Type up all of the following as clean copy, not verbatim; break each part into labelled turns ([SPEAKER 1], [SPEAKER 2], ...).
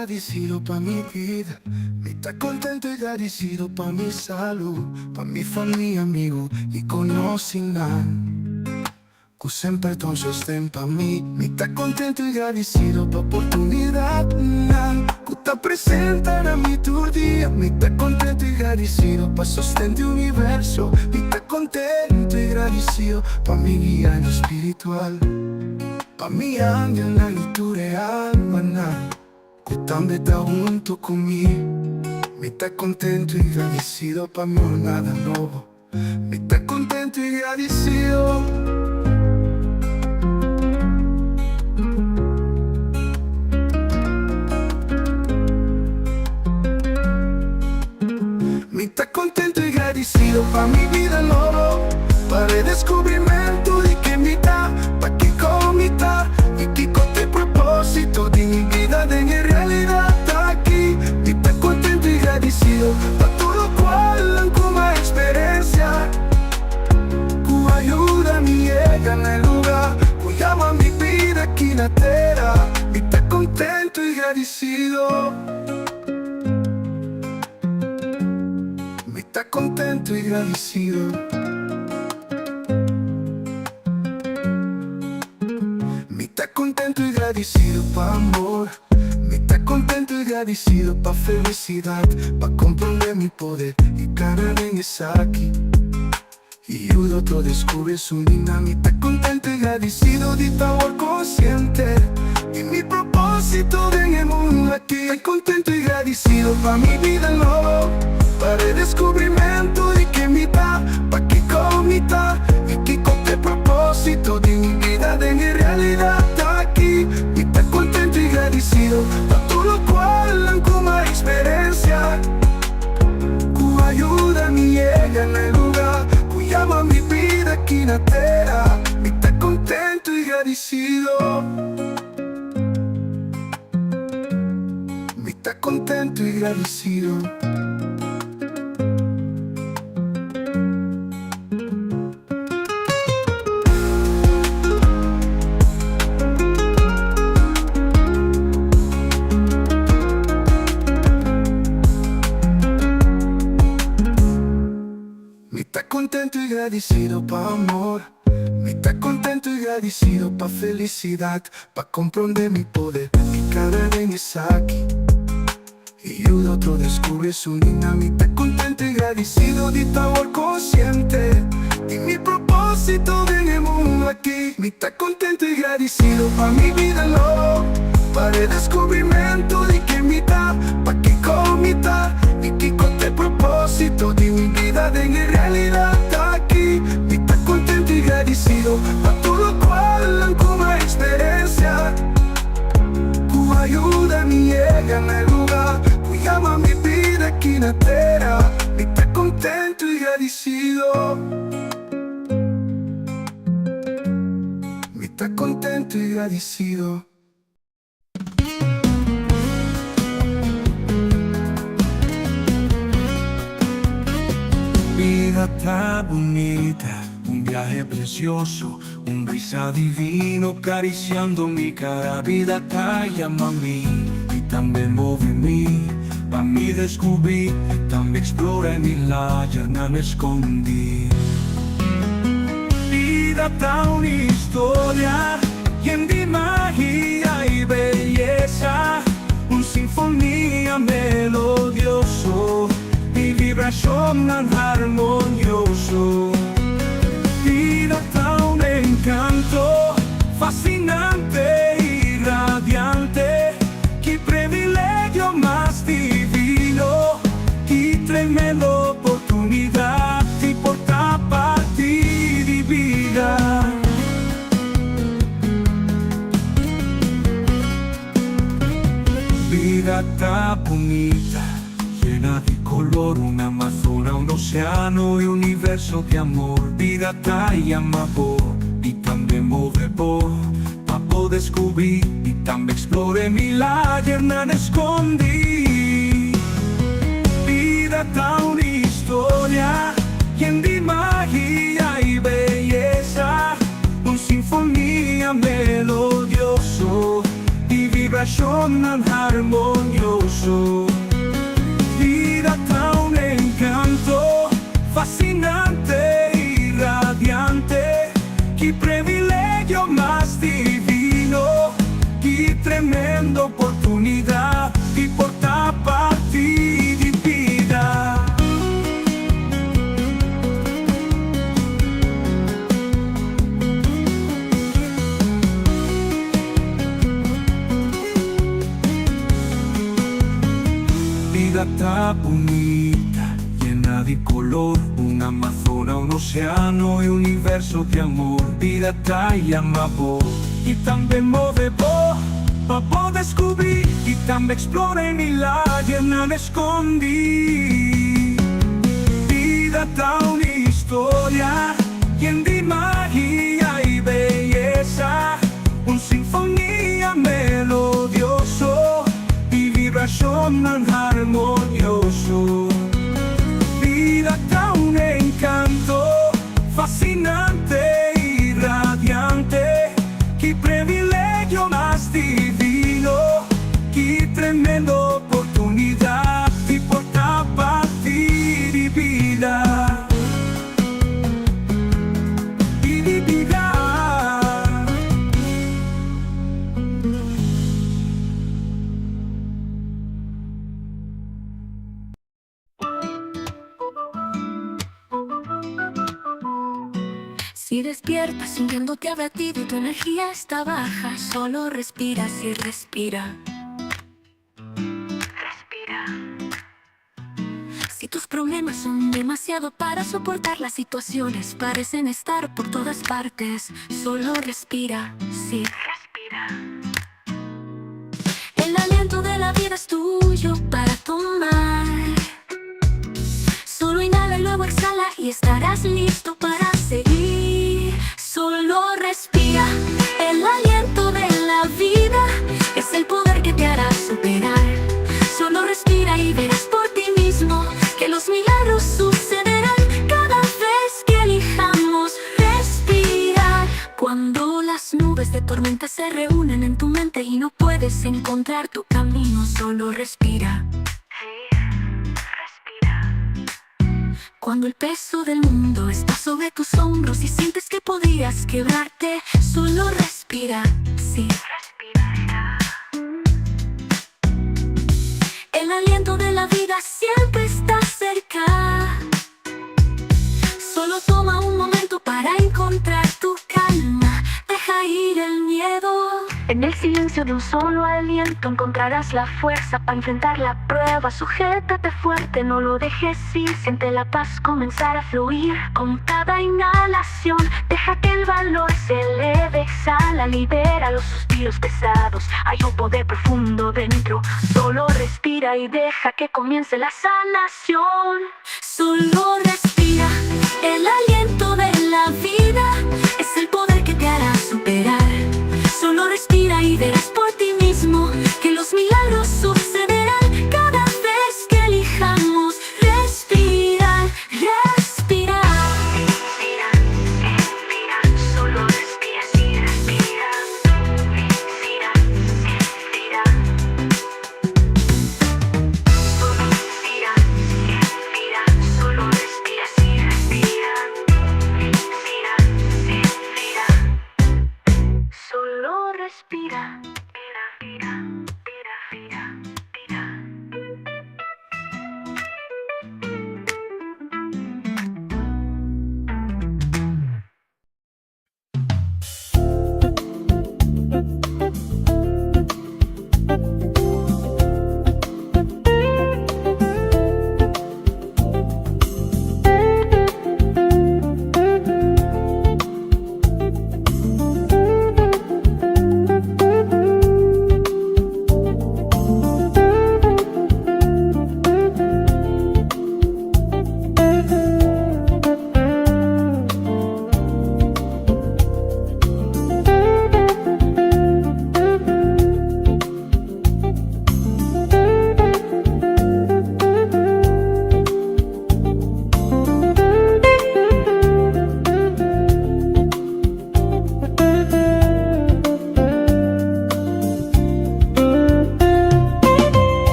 [SPEAKER 1] gradisido pa mi bida. Mi ta kontentu i gradisido pa mi salú, pa mi famia, amigu i konosinan ku semper ta un sosten pa mi. Mi ta kontentu i gradisido pa oportunidatnan ku ta presenta na mi tur dia. Mi ta kontentu i gradisido pa sosten di universo. Mi ta kontentu i gradisido pa mi guianan spiritual, pa mi angelnan i tur e almanan ku tambe ta huntu ku mi. Mi ta kontentu i gradisido pa mi jornada nobo. Mi ta kontentu i gradisido. Mi ta kontentu i gradisido pa mi bida nobo, pa redeskubrimentu di ken mi ta, pa kiko mi ta i kiko ta e propósito di mi bida den e realidat aki. Mi ta kontentu i gradisido pa tur lokual ku mi a eksperensia, ku a yuda mi yega na e luga ku yama mi bida aki na tera. Mi ta kontentu i gradisido. Mi ta kontentu i gradisido. Mi ta kontentu i gradisido pa amor. Mi ta kontentu i gradisido pa felisidat, pa komprondé mi poder i kana den esaki i yuda otro deskubri esun di nan. Mi ta kontentu i gradisido di ta awor konsiente di mi propósito den e mundu aki. Ta kontentu i gradisido pa mi bida nobo, pa redeskubrimentu di ken mi ta, pa kiko mi ta i kiko ta e propósito di mi bida den e realidat aki. Mi ta kontentu i gradisido pa tur lokual ku mi a eksperensia, ku a yuda mi yega na e luga ku yama mi bida aki na tera. Mi ta kontentu i gradisido. Mi ta kontentu i gradisido. Mi ta kontentu i gradisido pa amor. Mi ta kontentu i gradisido pa felisidat, pa komprondé mi poder i kana den esaki i yuda otro deskubri esun di nan. Mi ta kontentu i gradisido di ta awor konsiente di mi propósito den e mundu aki. Mi ta kontentu i gradisido pa mi bida nobo, pa redeskubrimentu di ken mi ta, pa kiko mi ta i kiko ta e propósito di mi bida den e realidat aki. Mi ta kontentu i gradisido pa tur lokual ku mi a eksperensia, ku a yuda mi yega na e luga ku yama mi bida aki na tera. Mi ta kontentu i gradisido. Mi ta kontentu i gradisido.
[SPEAKER 2] Bida ta bunita, un biahe precioso, un brisa divino cariciando mi cara. Bida ta yama mi y tambe move mi, pa mi descubri y tambe explora e milagernan escondi. Bida ta un historia yen di magia y beyesa, un sinfonia melodioso y vibracionnan harmonioso. Bida ta un encanto fascinante y radiante, ki previlegio mas divino, ki tremendo oportunidad di por ta parti di bida. Bida ta bunita, yena di color, un amazona, un oceano y universo di amor. Bida ta yama bo y tambe move bo pa bo descubri y tambe explora e milagernan escondi. Bida ta un historia yen di magia y beyesa, un sinfonia melodioso di vibracion. vibrashonnan harmonioso. Bida ta un enkanto fasinante i radiante. Ki previlegio mas divino, ki tremendo oportunidat di por ta parti di bida. Bida ta bunita, yena di kolor, un amazona, un oseano i universo di amor. Bida ta yama bo i tambe move bo pa bo deskubrí i tambe eksplora e milagernan eskondí. Bida ta un historia yen di magia i beyesa, un sinfonia melodioso di vibrashonnan harmonioso. Bida ta un enkanto fasinante i radiante, ki previlegio mas divino, ki tremendo oportunidat di por ta parti di bida. Di bida.
[SPEAKER 3] Si despiertas sintiéndote abatido y tu energía está baja, solo respira, sí, respira. Respira. Si tus problemas son demasiado para soportar, las situaciones parecen estar por todas partes, solo respira, sí, respira. El aliento de la vida es tuyo para tomar. Solo inhala y luego exhala y estarás listo para seguir. Solo respira. El aliento de la vida es el poder que te hará superar. Solo respira y verás por ti mismo que los milagros sucederán cada vez que elijamos respirar. Cuando las nubes de tormenta se reúnen en tu mente y no puedes encontrar tu camino, solo respira. Cuando el peso del mundo está sobre tus hombros y sientes que podrías quebrarte, solo respira, sí. Respira. El aliento de la vida siempre está cerca. Solo toma un momento para encontrar tu calma. Deja ir el miedo. En el silencio de un solo aliento encontrarás la fuerza para enfrentar la prueba. Sujétate fuerte, no lo dejes ir. Siente la paz comenzar a fluir. Con cada inhalación, deja que el valor se eleve. Exhala, libera los suspiros pesados. Hay un poder profundo dentro. Solo respira y deja que comience la sanación. Solo respira. El aliento de la vida es el poder que te hará superar. Solo respira y verás por ti mismo que los milagros sucederán cada vez que elijamos respirar, respirar. Respira, respira, solo respira, sí, respira. Respira, respira. Solo respira, respira, solo respira, sí, respira. Respira, respira.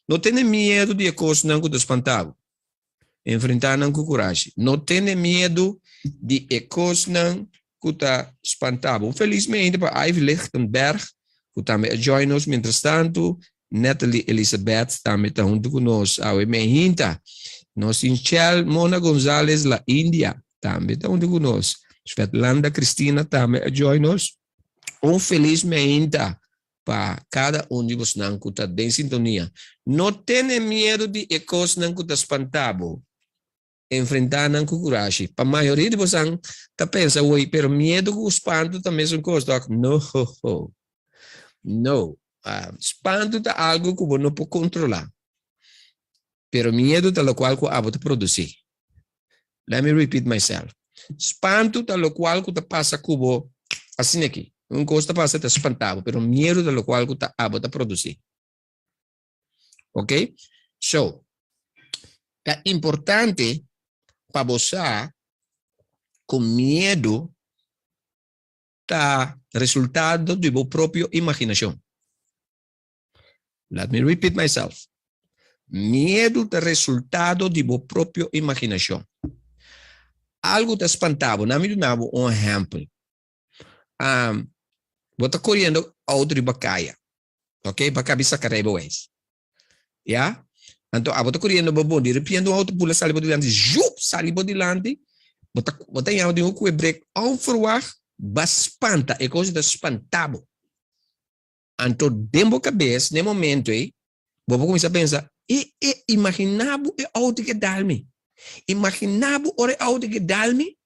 [SPEAKER 4] No tene miedu di e kosnan ku ta spanta bo. Enfrentá nan ku kurashi. No tene miedu di e kosnan ku ta spanta bo. Un felis mente pa Ivy Lichtenberg ku tambe a join nos mientrastantu. Natalie Elizabeth tambe ta huntu ku nos awe mehinta. Nos tin Chel Mona Gonzalez La India tambe ta huntu ku nos. Svetlanda Cristina tambe a join nos. Un felis mehinta pa kada un di bosnan ku ta den sintonia. No tene miedu di e kosnan ku ta spanta bo. Enfrentá nan ku kurashi. Pa mayoria di bosan ta pensa, Wei, pero miedu ku spantu ta mesun kos, tok? No. No. Spantu ta algu ku bo no por kontrolá. Pero miedu ta lokual ku abo ta produsí. Let me repeat myself. Spantu ta lokual ku ta pasa ku bo asina aki. Un kos ta pasa ta spanta bo, pero miedu ta lokual ku ta abo ta produsí. Ok? So, ta importante pa bo sa ku miedu ta resultado di bo propio imaginashon. Let me repeat myself. Miedu ta resultado di bo propio imaginashon. Algu ta spanta bo. Na mi duna bo un ehèmpel. Um, bo ta koriendo outo riba kaya. Ok, bo a kabi saka rijbewijs. Ya? Anto abo ta koriendo bo bon, di repente un outo bula sali bo dilanti, zjup, sali bo dilanti. Bo ta bo ta yama di un kue brek onverwacht, ba spanta, e kos ta spanta bo. Anto den bo kabes, na e momento ei, bo por kuminsá pensa, E, e, imaginá bo e outo ke dal mi. Imaginá bo ora e outo ke dal mi,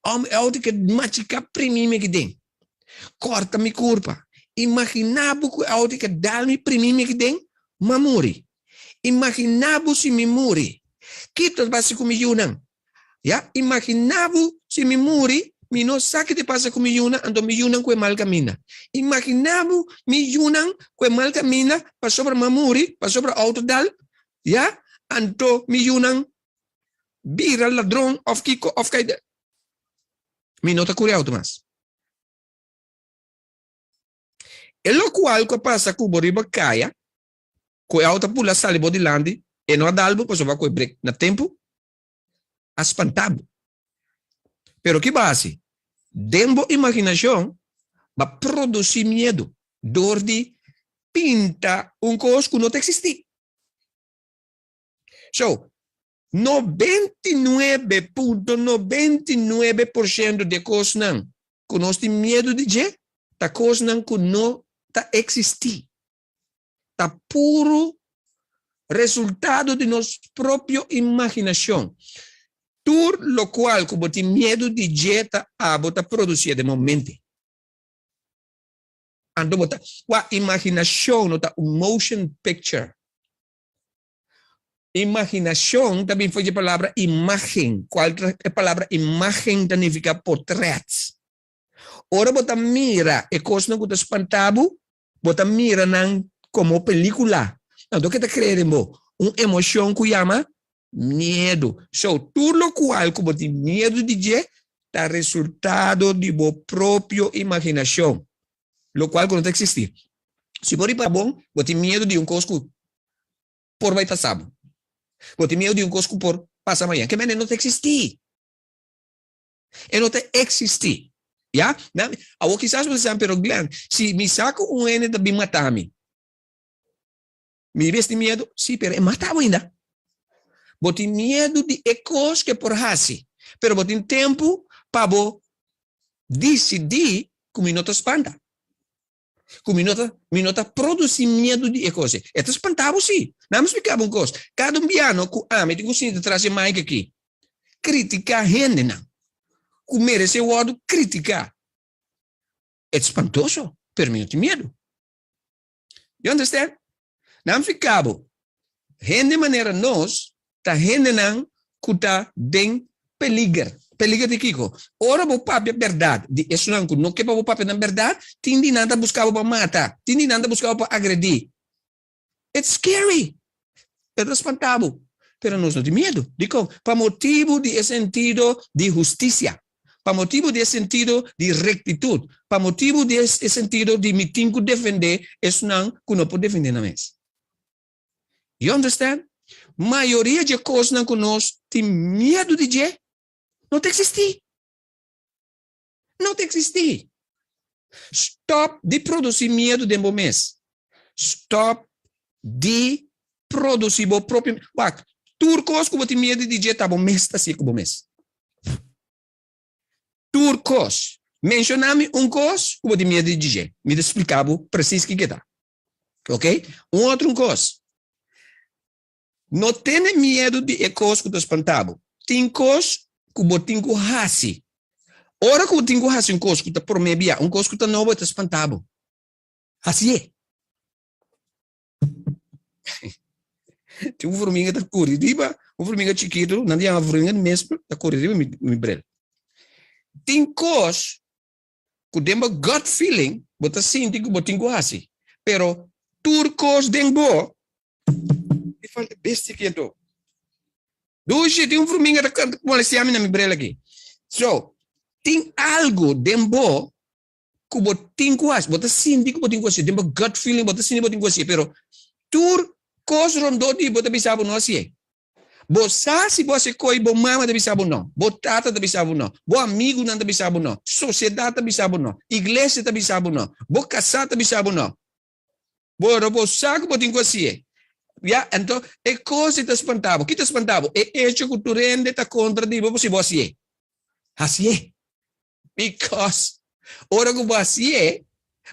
[SPEAKER 4] òf e outo ke machiká primí mi aki den, kòrta mi kurpa. Imaginá bo ku e outo ke dal mi, primí mi aki den, m'a muri. Imaginá bo si mi muri, kiko ta pasa ku mi yunan? Ya, imaginá bo si mi muri, mi no sa ke ta pasa ku mi yunan, anto mi yunan ku e mal kaminda. Imaginá bo mi yunan ku e mal kaminda pasobra mi a muri, pasobra outo dal, ya, anto mi yunan bira ladron òf kiko òf kai. Mi no ta kuri outo mas. E lokual ku a pasa ku bo riba kaya, ku e outo a pula sali bo dilanti, e no a dal bo pasobra ku e brek na tempu, a spanta bo. Pero ki bo a hasi? Den bo imaginashon bo a produsí miedu dor di pinta un kos ku no ta eksistí. So, 99.99 por shento di e kosnan ku nos tin miedu di dje ta kosnan ku no ta eksistí. Ta puru resultado di nos propio imaginashon. Tur lokual ku bo tin miedu di dje ta abo ta produsié den momente. Anto bo ta, wak, imaginashon no ta un motion picture. Imaginashon ta bin for dje palabra imágen, kual e palabra imágen ta nifiká potrèt. Ora bo ta mira e kosnan ku ta spanta bo, Bo ta mira nan komo pelíkula. Anto ke ta krea den bo? Un emoshon ku yama miedu. So, tur lokual ku bo tin miedu di dje ta resultado di bo propio imaginashon, lokual ku no ta eksistí. Si bo ripará bon, bo tin miedu di un kos ku por bai pasa bo. Bo tin miedu di un kos ku por pasa mañan. Ke manera no ta eksistí. E no ta eksistí. Ya? Na, awor kisas bo ta bisa, pero Glenn, si mi sa ku un hende ta bin mata mi, mi bes tin miedu? Sí, pero e mata bo ainda. Bo tin miedu di e kos ku e por hasi, pero bo tin tempu pa bo disidí ku mi no ta spanta. Ku mi no ta, mi no ta produsí miedu di e kos ei. E ta spantá bo sí. Nan mi spliká bo un kos. Kada un biano ku ami tin ku sinta tras e mic aki, kritiká hendenan ku meresé wòrdu kritiká. E ta spantoso, pero mi no tin miedu. You understand? Nan fika bo, hende manera nos ta hendenan ku ta den peliger. Peliger di kiko? Ora bo papia bèrdat di esunnan ku no ke pa bo papia nan bèrdat, tin di nan ta buska bo pa mata, tin di nan ta buska bo pa agredí. It's scary! E ta spanta bo. Pero nos no tin miedu. Dikon? Pa motibu di e sentido di hustisia. Pa motibu di e sentido di rektitut. Pa motibu di e sentido di mi tin ku defendé esnan ku no por defendé nan mes. You understand? Mayoria di e kosnan ku nos tin miedu di dje no ta eksistí. No ta eksistí. Stòp di produsí miedu den bo mes. Stòp di produsí bo propio. Wak, tur kos ku bo tin miedu di dje ta bo mes ta hasié ku bo mes. Tur kos. Menshoná mi un kos ku bo tin miedu di dje. Mi ta splika bo presis kiko e ta. Ok? Un otro un kos. No tene miedu di e kos ku ta spanta bo. Tin kos ku bo tin ku hasi. Ora ku bo tin ku hasi un kos ku ta promé bia, un kos ku ta nobo, e ta spanta bo. Hasié. Tin un vurminga ta kuri riba, un vurminga chikitu, nan ta yama vurminga di mespel, ta kuri riba mi bril. Tin kos ku den bo gut feeling bo ta sinti ku bo tin ku hasi, pero tur kos den bo e falta bestia ki anto. Dushi, tin un vurminga ta molestia mi na mi bril aki. So, tin algu den bo ku bo tin ku hasi, bo ta sinti ku bo tin ku hasi, den bo gut feeling bo ta sinti bo tin ku hasi, pero tur kos rondó di bo ta bisa bo no hasié. Bo sa si bo hasi koi, bo mama ta bisa bo no, bo tata ta bisa bo no, bo amigunan ta bisa bo no, sosiedat ta bisa bo no, iglesia ta bisa bo no, bo kasá ta bisa bo no. Bo bo sa ku bo tin ku hasié. Ya, anto e kos ei ta spanta bo. Ki ta spanta bo? E echo ku tur hende ta kontra di bo si bo hasié. Hasié. Because ora ku bo hasié,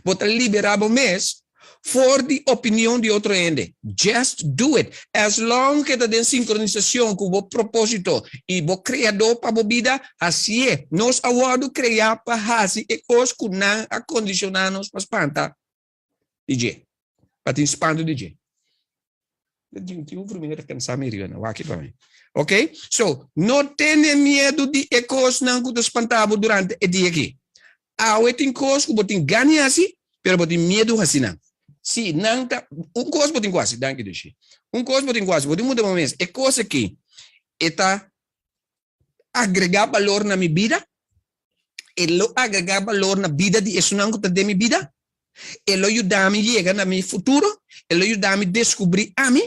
[SPEAKER 4] bo ta liberá bo mes for di opinion di otro hende. Just do it. As long ke ta den sinkronisashon ku bo propósito i bo Kreadó pa bo bida, hasié. Nos a wòrdu kreá pa hasi e kos ku nan a kondishoná nos pa spanta di dje, pa tin spantu di dje. Tin un vurminga ta kansa mi riba nan, wak pa mi. Ok, so no tene miedu di e kosnan ku ta spanta bo durante e dia aki. Awe tin kos ku bo tin gana di hasi, pero bo tin miedu hasi nan. Si nan ta, un kos bo tin ku hasi, danki Dushi. Un kos bo tin ku hasi, bo tin muda bo mes, e kos aki e ta agregá balor na mi bida? E lo agregá balor na bida di esunnan ku ta den mi bida? E lo yuda mi yega na mi futuro? E lo yuda mi deskubrí ami?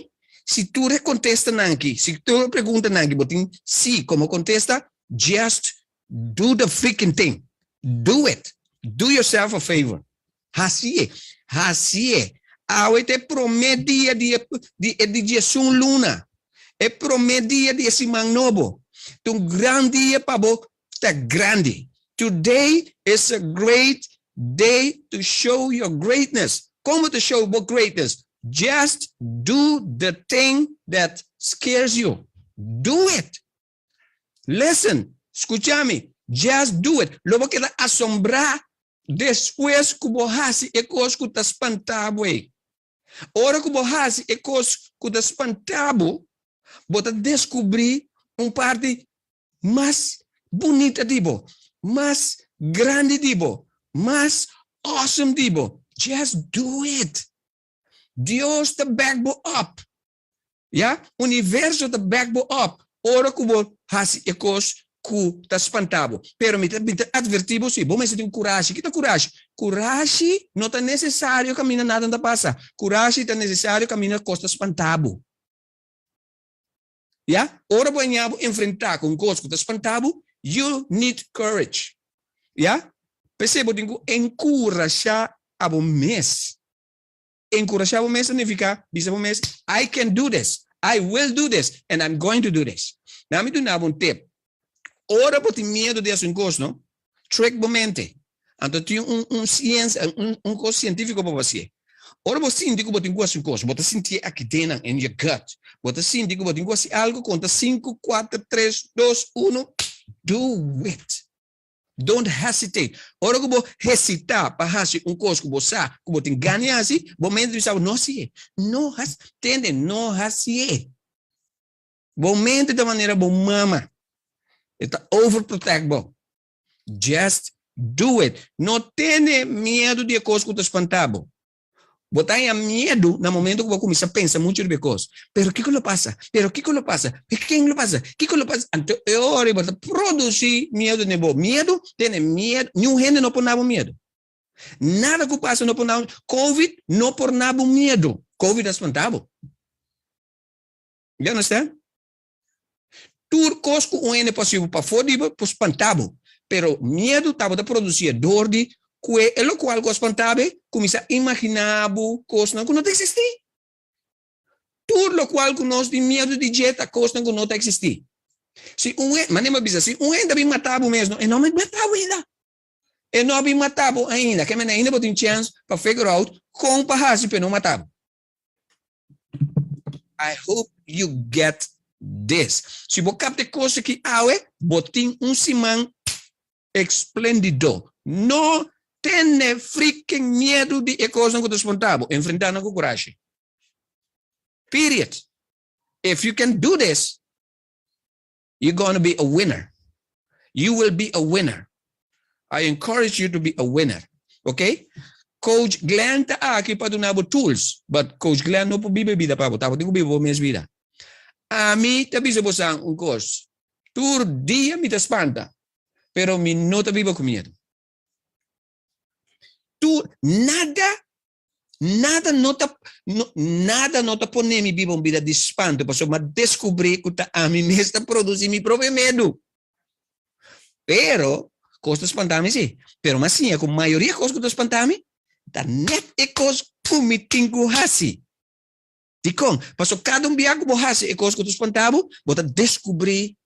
[SPEAKER 4] Si tur e kontestanan aki, si tur e preguntanan aki bo tin sí komo kontesta, just do the freaking thing. Do it. Do yourself a favor. Hasié. Hasié. Awe ta e promé dia di e di e di diesun luna. E promé dia di e siman nobo. Ta un gran dia pa bo ta grandi. Today is a great day to show your greatness. Kon bo ta show bo greatness? Just do the thing that scares you. Do it. Listen, skucha mi, just do it. Lo bo keda asombrá despues ku bo hasi e kos ku ta spantá bo ei. Ora ku bo hasi e kos ku ta spantá bo, bo ta deskubrí un parti mas bunita di bo, mas grandi di bo, mas awesome di bo. Just do it. Dios ta back bo up. Ya, universo ta back bo up ora ku bo hasi e kos ku ta spanta bo. Pero mi ta mi ta adverti bo si, bo mester tin kurashi. Ki ta kurashi? Kurashi no ta nesesario kaminda nada no ta pasa. Kurashi ta nesesario kaminda kos ta spanta bo. Ya, ora bo haña bo enfrenta ku un kos ku ta spanta bo, you need courage. Ya, p'esei bo tin ku enkurashá abo mes. Enkurashá bo mes ta nifiká bisa bo mes, I can do this, I will do this, and I'm going to do this. Na mi duna bo un tip. Ora bo tin miedu di hasi un kos, no, trick bo mente. Anto tin un un siensia, un un kos sientífiko pa bo hasié. Ora bo sinti ku bo tin ku hasi un kos, bo ta sintié aki den, in your gut. Bo ta sinti ku bo tin ku hasi algu, konta sinku, kuater, tres, dos, uno, do it. Don't hesitate. Ora ku bo hesitá pa hasi un kos ku bo sa ku bo tin gana di hasi, bo mente ta bisa bo, no hasié. No hasi. Tende, no hasié. Bo mente ta manera bo mama. E ta overprotect bo. Just do it. No tene miedu di e kos ku ta spantá bo. Bo ta haña miedu na momento ku bo kuminsá pensa muchu riba e kos. Pero kiko lo pasa? Pero kiko lo pasa? Ken lo pasa? Kiko lo pasa? Anto e ora bo ta produsí miedu den bo. Miedu, tene miedu. Niun hende no por na bo miedu. Nada ku pasa no por na bo. Covid no por na bo miedu. Covid a spanta bo. You understand? Tur kos ku un hende por hasi bo pafó di bo por spanta bo, pero miedu tabata produsí dor di ku e lokual ku a spanta bo kuminsá imaginá bo kosnan ku no ta eksistí. Tur lokual ku nos tin miedu di dje ta kosnan ku no ta eksistí. Si un hende, manera mi a bisa, si un hende a bin mata bo mes no, e no a bin mata bo ainda. E no a bin mata bo ainda. Ke manera ainda bo tin chèns pa figure out kon pa hasi pa e no mata bo. I hope you get this. Si bo kapta e kos aki awe, bo tin un siman esplendido. No tene freaking miedu di e kosnan ku ta sponta bo. Enfrenta nan ku kurashi. Period. If you can do this, you're gonna be a winner. You will be a winner. I encourage you to be a winner. Okay? Coach Glenn ta aki pa duna bo tools, but Coach Glenn no por biba e bida pa bo, ta bo tin ku biba bo mes bida. Ami ta bisa bosan un kos, tur dia mi ta spanta, pero mi no ta biba ku miedu. Tur, nada Nada no ta no, nada no ta pone mi biba un bida di spanto, pasobra mi a descubri cu ta ami mes ta produci mi propio miedu. Pero, cos ta spanta mi si, pero mi a siña cu mayoria cos cu ta spanta mi ta net e cos cu mi tin cu haci. Dikon? Pasobra kada un bia ku bo hasi e kos ku ta spanta bo, bo ta deskubrí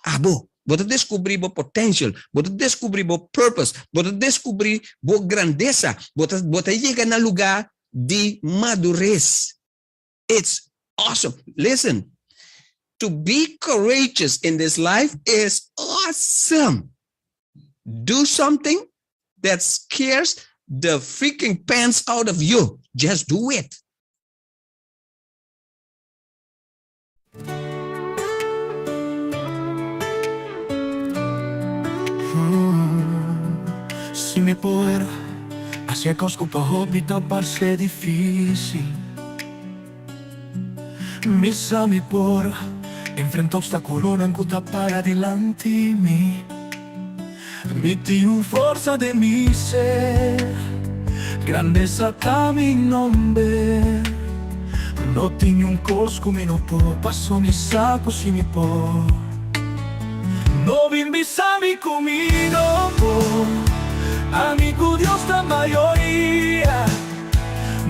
[SPEAKER 4] abo. Bo ta deskubrí bo potential, bo ta deskubrí bo purpose, bo ta deskubrí bo grandesa, bo ta bo ta yega na lugá di madures. It's awesome. Listen, to be courageous in this life is awesome. Do something that scares the freaking pants out of you. Just do it.
[SPEAKER 2] Si mi por haci e cos cu pa hopi ta parce dificil Mi sa mi por enfrenta obstaculonan cu ta para dilanti mi Mi tin un forsa den mi ser, grandesa ta mi nomber. No tin niun kos ku mi no por, paso mi sa ku si mi por. No bin bisa mi ku mi no por, ami ku Dios ta mayoria.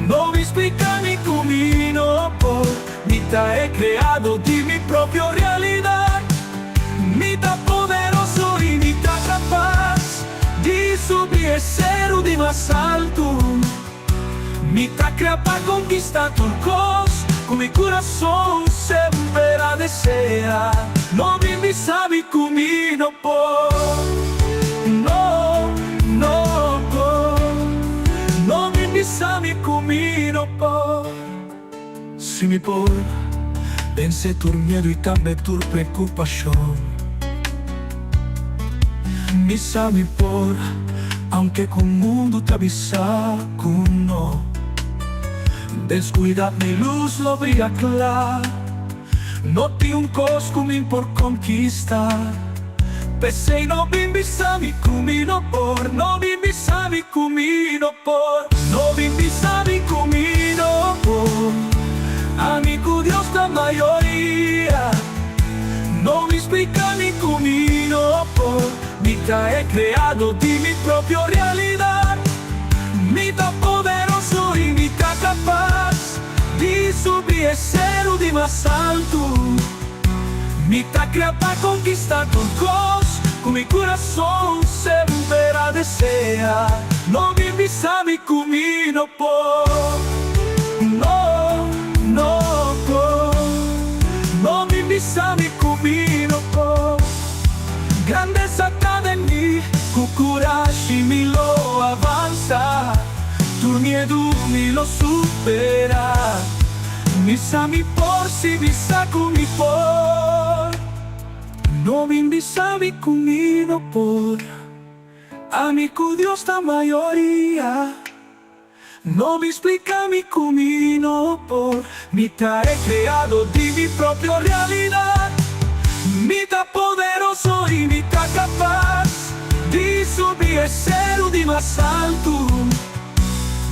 [SPEAKER 2] No bin splika mi ku mi no por, mi ta e kreado di mi propio realidat. Mi ta poderoso i mi ta kapas di subi e seru di mas altu. Mi ta krea pa konkistá tur kos ku mi kurason semper a desea. No bin bisa mi ku mi no por, no, no por. No bin bisa mi ku mi no por. Si mi por vence tur miedu i tambe tur preokupashon. Mi sa mi por, aunke ku mundu ta bisa ku no. Den skuridad mi lus lo bria kla. No tin un kos ku mi por konkista. P'esei no bin bisa mi ku mi no por, no bin bisa mi ku mi no por, no bin bisa mi ku mi no por. Ami ku Dios ta mayoria, no bin splika mi ku mi no por. Mi ta e kreado di mi propio realidat, mi ta poderoso i mi ta kapas di subi e seru di mas altu. Mi ta krea pa konkistá tur kos ku mi kurason semper a desea. No bin bisa mi ku mi no por, no, no por. No bin bisa mi ku mi no por. Grandesa ta den mi, ku kurashi mi lo avansa. Tur miedu mi lo supera. Mi sa mi por si mi sa ku mi por. No bin bisa mi ku mi no por. Ami ku Dios ta mayoria. No bin splika mi ku mi no por. Mi ta e kreado di mi propio realidat. Mi ta poderoso i mi ta kapas di subi e seru di mas altu.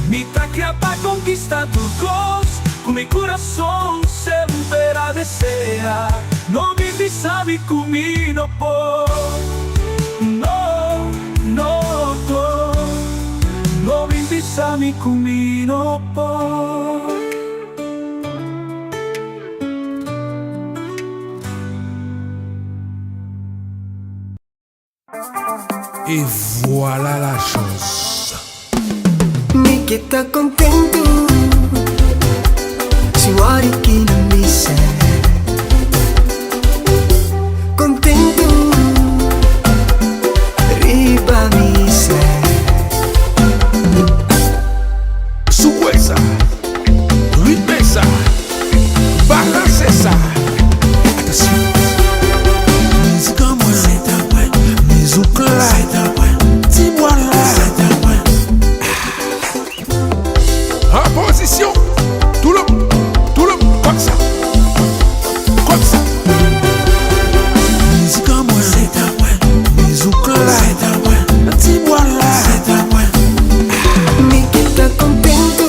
[SPEAKER 2] Mi ta kria pa konkistá tur kos. Ku mi kurason semper a desea. No bin bisa mi ku mi no por. No, no por. No bin bisa mi ku mi no por.
[SPEAKER 5] Et voilà la chose.
[SPEAKER 1] Mi ke ta kontentu si wòrdu ki na misa. Kontentu riba misa.
[SPEAKER 5] Souwe sa, ritme sa, balanse sa. Atansyon. Mizik an mwen, se ta mwen. Mizouk la, se ta mwen. Ti bwa la, se ta mwen. An pozisyon, tou le moun, tou le moun, kòm sa, kòm sa. Mizik an mwen, se ta mwen. Mizouk la, se ta mwen. Ti bwa la, se ta mwen.
[SPEAKER 1] Mi ke ta kontentu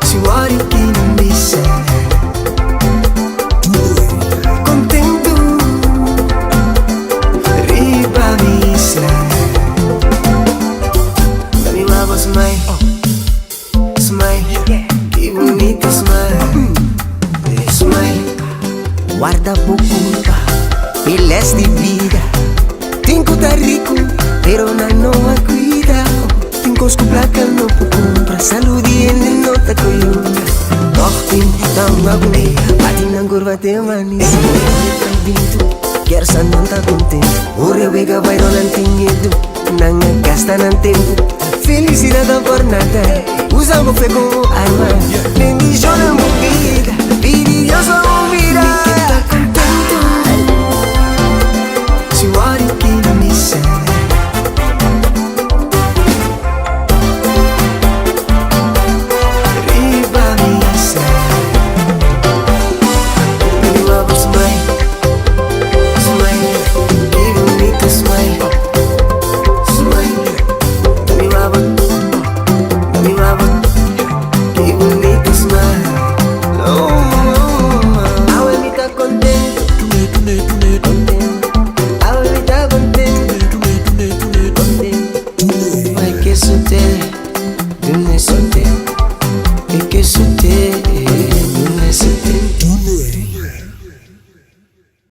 [SPEAKER 1] si wòrdu ki na misa. Kontentu riba misa. Dami wak smile, smile, ki bunita smile, smile.
[SPEAKER 6] Warda bo kurpa, e les di bida. Tin ku ta riku, pero nan no a kuida. Tin kos ku plaka no por kumpra. Salú di hende no ta koyunga. Toch tin tamba kuné, bati nan kurva te manisé. Kier sa nan ta kontentu. Ora wega bai rònt nan tin miedu. Nan a gasta nan tempu. Felisidat ta por nada. Usa bo fe komo arma. Bendishona bo bida. Pidi Dios pa bo mira.
[SPEAKER 1] Mi ke ta kontentu si wòrdu ki na misa. Riba misa. Riba bo smile, smile, ki bunita smile, smile. Dami wak, dami wak, ki bunita smile. Oh, oh,
[SPEAKER 6] Awe mi ta kontentu. Kontentu. Awe mi ta kontentu. Kontentu. Mai ke su.